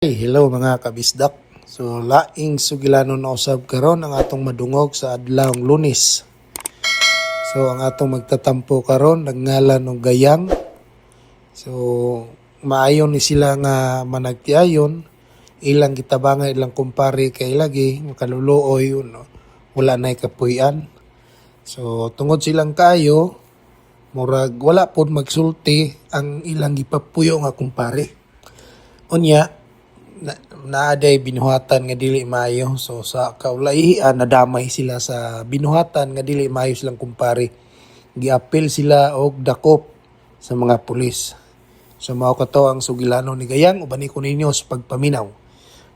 Hey, hello mga kabisdak. So laing sugilanon na usab karon ang atong madungog sa adlawng Lunes. So ang atong magtatampo karon nagngalan og Gayang. So maayon ni sila nga managtiayon, ilang gitabangan ilang kumpare kay lagi makaluluoy no, wala nay kapuy-an. So tungod silang kaayo, murag wala pod magsulti ang ilang gipapuyo nga kumpare. Unya, na, naaday binuhatan nga dili maayo. So sa kaulaihan nadamay sila sa binuhatan nga dili maayo silang kumpare. Giapil sila og dakop sa mga pulis. So mao kato ang sugilano ni Gayang uban ko ninyo sa pagpaminaw.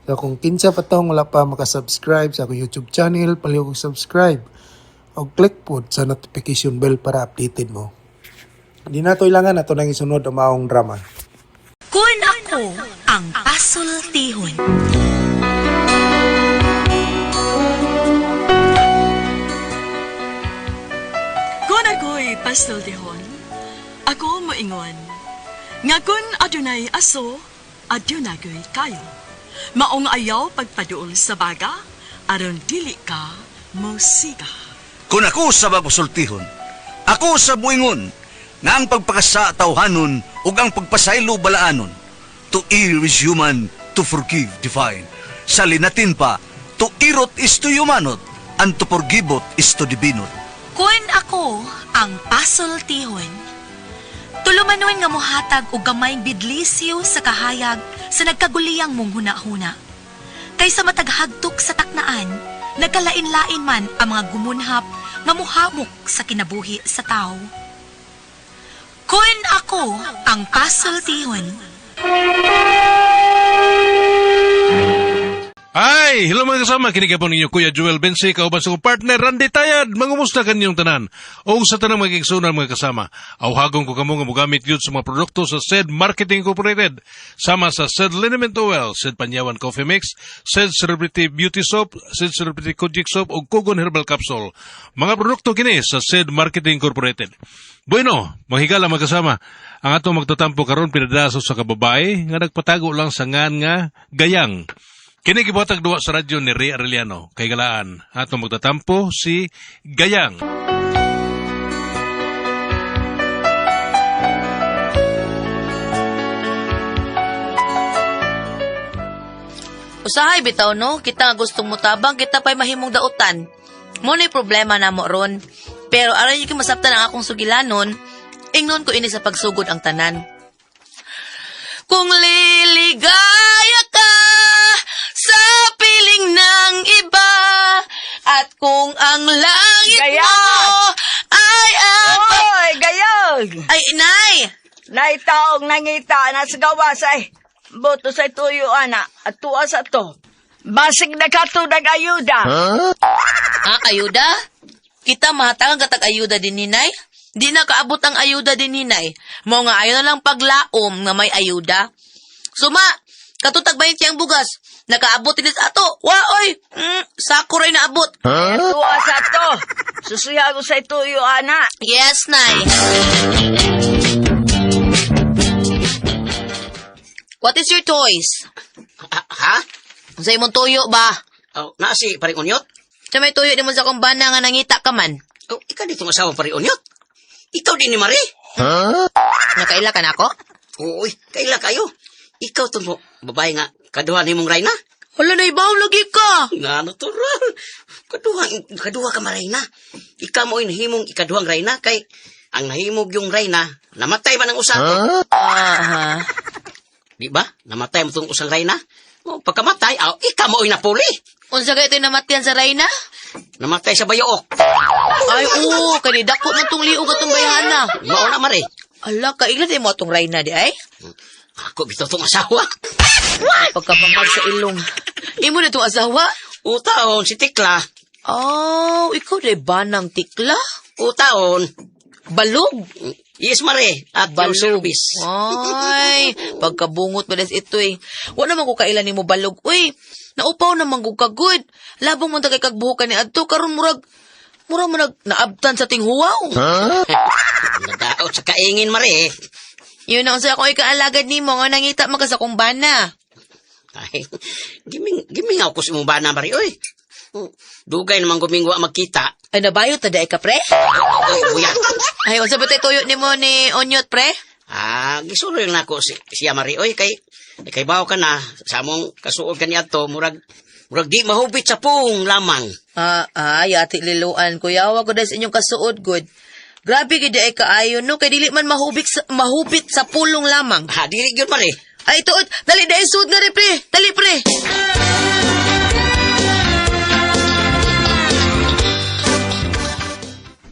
So kung kinsa pa tong wala pa makasubscribe sa akong YouTube channel, palihog og subscribe og click pod sa notification bell para updated mo. Di na to ilangan ato nang isunod ang maong drama. Kun ako ang pasultihon. Kun ako'y pasultihon, ako moingon, nga kun adunay aso, adunagoy kayo. Maong ayaw pagpaduol sa baga, aron dili ka musika. Kung ako sa bagusultihon, ako sa buingon, nga ang pagpakasa tawhanon ug ang pagpasaylo balaanon. To err is human, to forgive divine. Sa linatin pa, to irot is to humanot, and to forgiveot is to divinot. Kun ako ang pasultihon. Tulumanon nga mohatag og gamayng bidlisyo sa kahayag sa nagkaguliyang mong huna-huna. Kaysa mataghagtok sa taknaan, nagkalain-lain man ang mga gumunhap nga muhamok sa kinabuhi sa tao. Kun ako ang pasultihon. Ay, hello mga kasama, kini po ninyo Kuya Joel Bensi, kauban sa kong partner Randy Tayad. Mangumusta kanyong tanan? O sa tanang mga igsunan mga kasama, awhagon ko kamo nga mogamit yun sa mga produkto sa SED Marketing Incorporated, sama sa SED Liniment Oil, SED Panyawan Coffee Mix, SED Celebrity Beauty Soap, SED Celebrity Kojic Soap, o Kogon Herbal Capsule. Mga produkto kini sa SED Marketing Incorporated. Bueno, manghigala mga kasama, ang atong magtatampo karon pinadaso sa kababae nga nagpatago lang sa ngan nga Gayang. Kini gibuhatag duwa sa radyo ni Ray Arellano. Kay galaan, atong magtatampo si Gayang. Usahay bitaw no, kita nga gustong mutabang, kita pa'y mahimong dautan. Mo na'y problema na mo ron. Pero aray yung masabtan ang akong sugilanon, ingnon ko ini sa pagsugod ang tanan. Kung liligaya ka sa piling ng iba, at kung ang langit Gayang! mo ay ang... Oy, gayog! Ay, inay! Naitaog nangita na sa gawas ay boto sa tuyo ana at tuwa sa to. Basig na katudag ayuda. Ah, ayuda? Kita mahatagan katag ayuda din ninay? Di na kaabot ang ayuda din ninay. Mao nga ayo na lang paglaom nga may ayuda. Suma, katutag ba ang bugas? Nakaabot din sa ato. Wa oy, sako ray naabot. Tuwa sa to. Susuyago sa tuyo ana. Yes, nay. What is your toys? Ah, ha? Sa imong tuyo ba? Oh, naa si paring unyot? Sa may tuyo nimo sa akong bana nga nangita ka man. Oh, ikaw dito asawa paring unyot? Ikaw din ni Marie? Nakaila ka nako? Uy, kaila kayo. Ikaw to mo, babae nga, kaduha ni mong Reyna. Hala na ibaw lagi ka. Nga natural. Kaduha, kaduha ka marayna. Ikaw mo inhimong ikaduhang Reyna kay ang nahimog yung Reyna, namatay ba ng usa? Aha. Di ba? Namatay mo tong usang Reyna? Oh, pagkamatay, aw, ikaw mo napuli. Unsa kay ito'y namatian sa Reyna? Namatay sa bayook. Ay, oo, kani dako man tong liog atong bayhana. Mao na mare. Ala, kaila di mo atong Reyna di ay? Ako bitaw tong asawa. Pagkabangag sa ilong. Imo na itong asawa? Utaon si Tikla. Oh, ikaw di ba ng tikla? Utaon. Balog. Yes, Mare. At your Balog. service. Ay, pagkabungot ba ito eh. Wala naman ko kailan nimo balog. Uy, naupaw naman ko kagud. Labong mo ta kay kagbuhukan ni adto karon murag murag mo nag naabtan sa tinghuwaw. Nadaot sa kaingin, Mare. Yun ang sa akong ikaalagad nimo nga nangita man ka sa kumbana. Ay, gimingaw ko sa imong bana, Mari, oy. Dugay naman gumingwa magkita. Ay, nabayo ta ka, pre? Oy, buya. Ay, unsa ba tay tuyo nimo ni Onyot, pre? Ah, gisuloy lang nako siya, Mari, oy, kay kay bawo ka na sa among kasuod kaniadto, murag di mahubit sa puong lamang. Ah, ay, ati liluan, kuya. Wa ko dahil sa inyong kasuod, good. Grabe gid ay kaayo no kay dili man mahubit sa pulong lamang. Ha, dili gyud, Mari. Ay tuod, dali dai suod nga rin, pre. Dali, pre.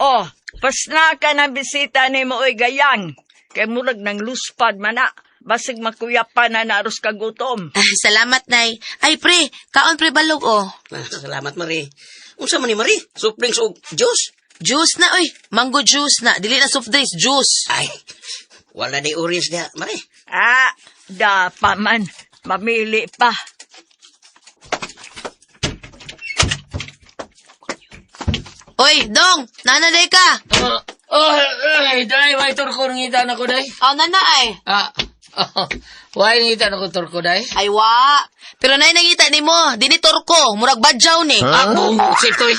Oh, pasna ka ng bisita ni mo, oy, gayang. Kay murag ng luspad man na. Basig makuyapan na naros kagutom. Ah, salamat, Nay. Ay, pre, kaon pre balog oh. Ah, salamat, Mari. Unsa man ni Mari? Soft drinks og juice? Juice na oy, mango juice na. Dili na soft drinks, juice. Ay, wala ni orange diha, Mari. Ah, da pa man. Mamili pa. Oy, dong, nana day ka. Oh, ay, day, may turko ngita na ko, day. Oh, nana ay. Ah, oh, why ngita na ko turko, day? Ay wa. Pero nay nangita nimo, dinhi torko, murag badyaw ni. Ah, buong sitoy.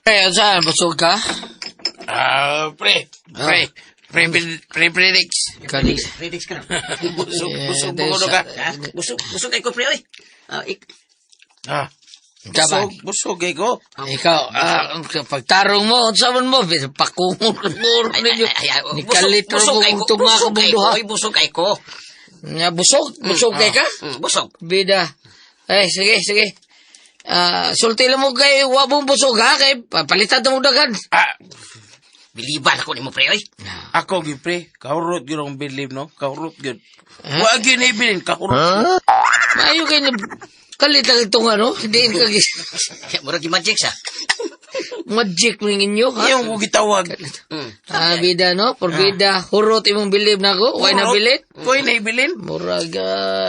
Eh, saan? Busog ka? Ah, pre, pre, Rex. Kalis. Redix ka na. Busog, Eh, busog, dahil busog sa- ka. Ha? Busog kay ko, pre, oy. Ah, Ah, Tama. busog, busog kay ko. Ikaw, pagtarong mo, unsa man mo, pakungur-ngur ay, ninyo. ay, ay, ay, Nikalit busog kay mo ko, kung tunga ka busog kay mong ko, duha. oy, busog kay ko. Nga, busog, busog kay ka? Busog. Bida. Eh, sige, sige. Ah, sulti lang mo kay wabong busog ha, kay palitan mo dagan. Ah, Biliban ako nimo, pre, oy. ako gyud pre, kahurot gyud akong bilib no, kahurot gyud. Wa gyud na ibilin, kahurot. Maayo kay na kalit lang itong ano, hindi ka Murag yung magic sa. magic mo inyo ha. Iyong ko gitawag. Ah, bida no, por bida, hurot imong bilib na ko, way na bilin. Koy na ibilin. Murag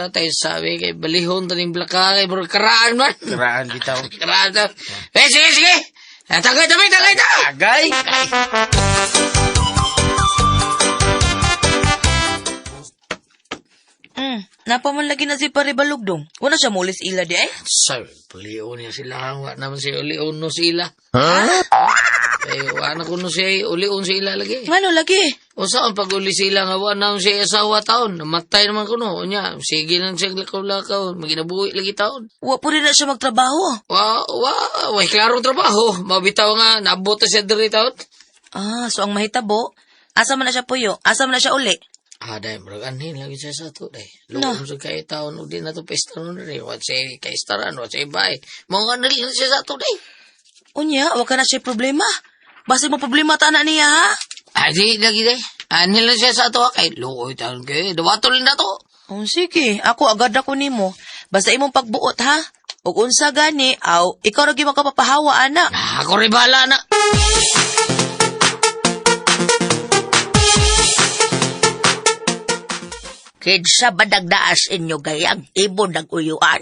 tayo sabi kay balihon taning blaka kay murag karaan man. Karaan bitaw. Karaan ta. Eh, sige, sige. Ah, tagay tabi, tagay ta. Agay. Napa man lagi na si pare balog dong. Wala siya mulis ila di ay. Sabi, pulion niya sila. Wa naman si ulion no sila. Ha? Eh, wa na kuno siya ulion sila lagi. Ngano lagi? O saan pag uli sila nga wa na siya asawa taon. Namatay naman kuno. Unya, sige lang siya lakaw-lakaw. Maginabuhi lagi taon. Wa po rin na siya magtrabaho. Wa, wa, wa, klarong trabaho. Mabitaw nga, naabot na siya diri taon. Ah, so ang mahitabo, asa man na siya puyo, asa man na siya uli. Ah, dahil murag anhin lagi siya sa to, dahil. No. Luom sa kay taon, ug di na to pesta nun diri. Wa siya kay staran, wa siya bay. Mga anhin lang siya sa to, dahil. Unya, wa ka na siya problema. Basig mo problema ta na niya ha. Ay, di, lagi day. Anhin lang siya sa to, ha. Kay luoy taon kay. Dawato lang na to. Oh, sige, ako agad ako nimo. Basta imong pagbuot ha. Ug unsa gani, aw ikaw ra gyud makapapahawa ana. Ah, ako rin bahala na. Kinsa ba nagdaas inyo gayang ibon naguyuan?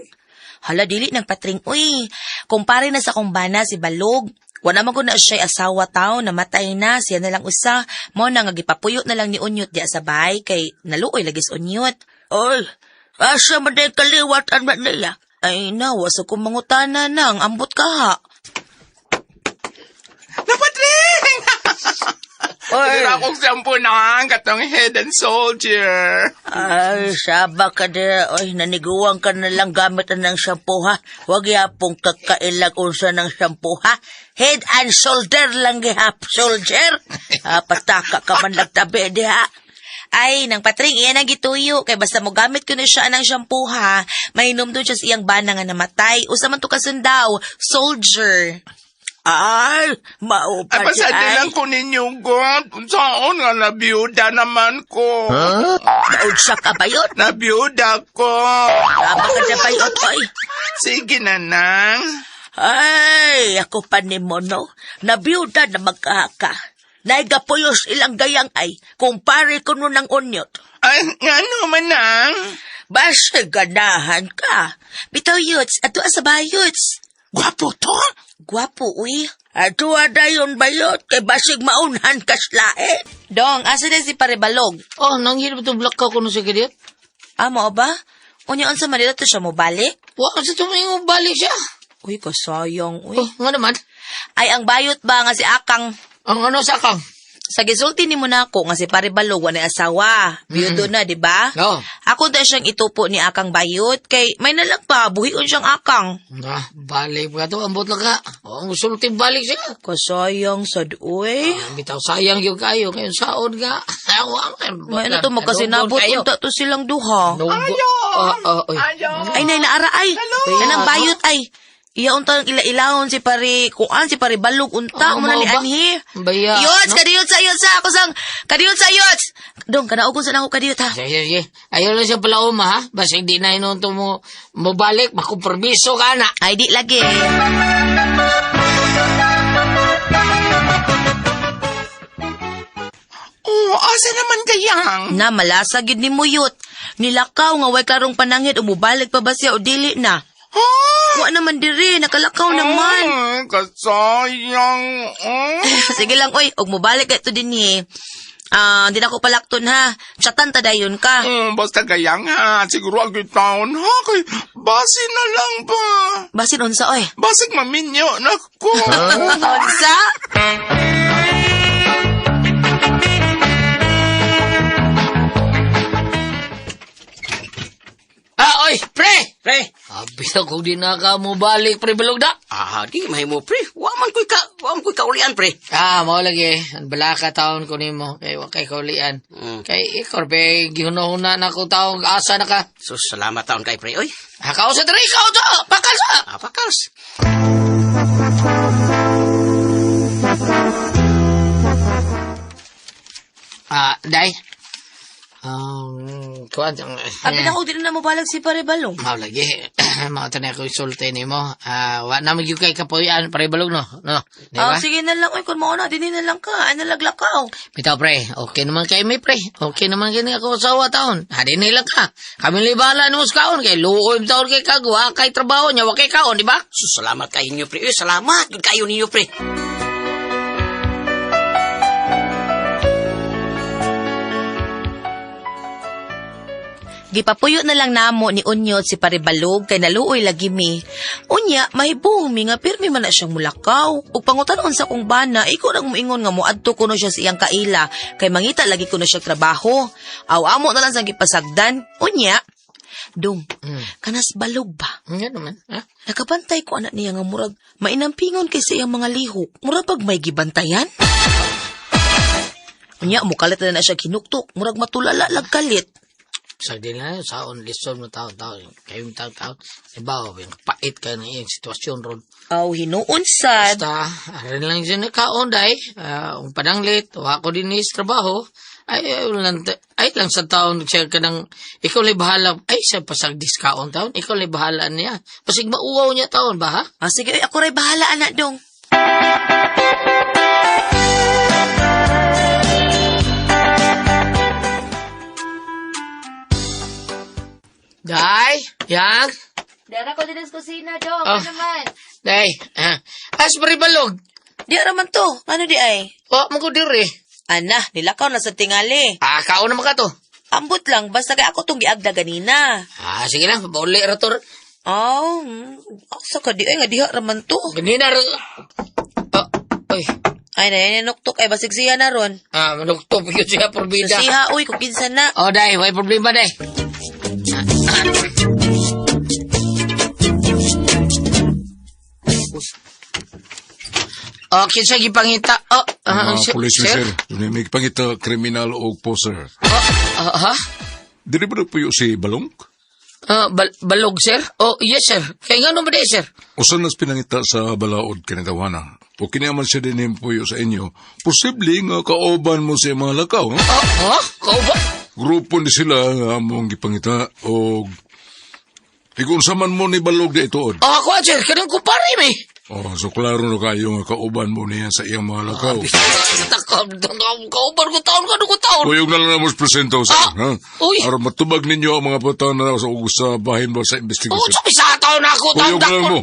Hala dili nang patring uy. Kumpare na sa kumbana si Balog. Wala man ko na siya asawa taw, namatay na, siya na lang usa. Mo na nga gipapuyo na lang ni Unyot diya sa bahay kay naluoy lagi sa Unyot. Oy, asa man day kaliwat ang man nila? Ay nawa sa kong mangutana nang ambot ka ha. Napatring! Oy, akong shampoo na ang katong head and soldier. ay, saba ka dira. Oy, naniguan ka na lang gamit na ng shampoo ha. Huwag yapong kakailag unsa ng shampoo ha. Head and shoulder lang gihap, soldier. Ah, pataka ka man nagtabi diha. Ay, nang patring iyan ang gituyo kay basta mo gamit ko na siya ng shampoo ha. Mahinom doon siya sa iyang bana nga namatay. Usa man to kasundaw, soldier. Ay, mao Ay, pa di pasado ay. lang ko ninyo, God. Saan nga nabiyuda naman ko? Naunsa ka ba yun? Nabiyuda ko. Tama ka na ba yun, oy? Sige na nang. Ay, ako pa ni Mono. Nabiyuda na magkahaka. Naigapuyos ilang gayang ay, kumpare ko nun ng unyot. Ay, nga man nang. Basta ganahan ka. Bitaw yuts, ato sa bayuts. Gwapo to? Gwapo, uy. Atua dayon bayot kay basig maunhan kas lain. Dong, asa na si Parebalog? Oh, nanghilip itong black ka kuno sa kadiyot. Ah, mao ba? Unya unsa man dito siya mo balik? Wa sa tumingo balik siya. Uy, kasayang, uy. Oh, nga naman. Ay, ang bayot ba nga si Akang? Ang ano sa kang? Sa gisulti ni mo na ako nga si Parebalog wa na asawa. Biyudo na, di ba? Oo. Ako ta siyang itupo ni Akang bayot kay may nalag pa buhion siyang Akang. Na, balik pa to. Ambot lang ka. Oh, ang sulti balik siya. Kasayang sad uy. Ah, bitaw sayang yung kayo. Ngayon saon ka. Wa man. May ano to magkasinabot unta to silang duha. Ayaw! Oy. Ay nay naara ay. Kanang bayot ay. Iya unta ang ila-ilahon si pare kuan si pare balog unta Oh, mo na ni mao ba? anhi. Baya, Yots, no? kadiyot sa yots sa ako sang kadiyot sa yots. Dong kanaogon sa nako kadiyot ha. Sige, sige. Ayaw lang siya pala uma, ha? Basta hindi na inunto mo mo balik, makumpermiso ka na. Ay di lagi. Oh, asa naman kayang? Na malasa gid ni Muyot. Nilakaw nga way klarong panangit umubalik pa ba siya o dili na. Ha? Wa naman diri nakalakaw naman. Ay, kasayang. Mm. Sige lang oy, og mobalik kay to dinhi. Ah, di na ako palakton ha. Chatan ta dayon ka. Basta gayang ha, siguro ang taon ha, kay basi na lang ba? Basin unsa oy? Basig maminyo na ko. Unsa? Ah, oy, pre! Pre. Abi na kung di na ka mo balik, pre, balog na. Ah, di mahimo pre. Wa man ko'y kaulian pre. Ah, mao lagi. Ang balaka taon ko nimo kay wa kay kaulian. Kay ikaw be gihunahuna na ko taong asa na ka. Sus, salamat taon kay pre oy. Hakaw sa diri ikaw to. Pakal sa. Ah, pakals. Ah, day. Kuan Abi na ko di na mobalag si pare balong. Mao lagi. Mao tanay ko isulti nimo. Ah, wa na magyud kay kapuyan pre balog no. No, di Ah, ba? sige na lang oy kun mao na dinhi na lang ka. Ay nalaglakaw. Bitaw pre, okay naman kay mi pre. Okay naman kini ako asawa taon. Hadi nila ka. Kami libala nimo sa kaon kay luoy taon kay kagwa kay trabaho niya wa kay kaon, di ba? Sus, salamat kayo ninyo pre. Uy, salamat gud kayo ninyo pre. Gipapuyo na lang namo ni Unyot si Paribalog kay naluoy lagi mi. Unya, mahibong mi nga pirmi man na siyang mulakaw. Ug pangutan-on sa kong bana, ikaw nang moingon nga moadto kuno siya sa iyang kaila kay mangita lagi kuno siya trabaho. Aw amo na lang sang gipasagdan. Unya, dong, kanas balog ba? Nga naman, ha? Nakabantay ko anak niya nga murag mainampingon kay sa iyang mga lihok. Murag pag may gibantayan. Unya, mukalit na na siya kinuktok. Murag matulala lag kalit. Sa di na saon lison mo taon taon kayong taon taon. Iba yung pait kayo ng iyang sitwasyon ron. Aw, hinuon sad. Basta arin lang siya na kaon day. Ah, ang pananglit, wa ko din is trabaho. Ay, ay, lang, ay lang sa taon siya ka ng, ikaw lay bahala, ay sa pasagdis kaon taon, ikaw lay bahala niya. Pasig mauwaw niya taon ba ha? Ah, sige, ay, ako ray bahala anak dong. Day, yang, Dara ko din sa kusina, dong. Oh. Ano man? day, ah, as balog. Di raman to. Ano di ay? Wa mo ko diri. Ana, nilakaw na sa tingali. Ah, kaon naman ka to. Ambot lang, basta kay ako tong giagda ganina. Ah, sige lang, pauli ra to. Aw, asa ka di ay nga diha raman to. Ganina ra. Ah, ay, Ay, na nuktok ay basig siya na ron. ah, manugtob yun siya porbida. Susiha uy kung kinsa na. Oh, day, way problema day. Oh, kinsa gipangita? Oh, ah, Mga police sir? sir. May pangita kriminal o poser. Oh, ah, ha? Dili ba nagpuyo si Balong? Ah, balog, sir? Oh, yes, sir. Kaya nga ba day, sir? Usan nas pinangita sa balaod kanitawana. O kiniaman siya din yung puyo sa inyo. Posible nga kauban mo sa mga lakaw. Ha? Oh, ha? Kau ba? Grupo ni sila nga among gipangita o Igunsa man mo ni Balog di ituod. Oh, ako, sir. Kanang kumpare, mi. Oh, so klaro na kayo nga kauban mo niya sa iyang mga lakaw. Takam, kauban ko taon, kano ko taon. Kuyog na lang na mo presento sa Ah! ha? Uy! Aron matubag ninyo ang mga pataw na sa, sa bahin ba sa Oh, investigasyon. sabi sa taon na ako, taon Kuyog na lang mo.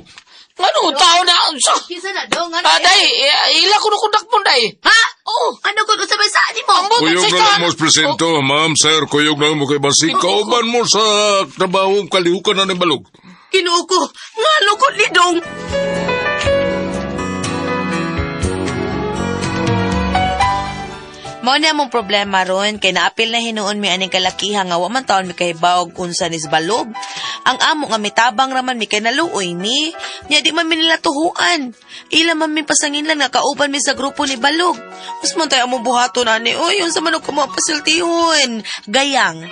Ano tao na sa? Kinsa na dong? Ano? Ah, day, eh, ila ko na kong dakpon, day. Ha? Oo. Ano kung unsa may saan mo? Ang butot Kuyog sa na lang mo, presinto, ma'am, sir, kuyog na lang mo kay Basig. Kauban mo sa trabaho, kalihukan na ni Balog. Ginoo ko, ngano ko ni dong? Mao ni among problema ron kay naapil na hinuon mi aning kalakiha nga wa man taon mi kahibaw unsa ni balog. Ang amo nga mitabang raman mi kay naluoy mi. Nya di man mi nila tuhuan. Ila man mi pasanginlan nga kauban mi sa grupo ni Balog. Mas man tayo among buhaton ani oy unsa man og kumo pasiltihon. Gayang.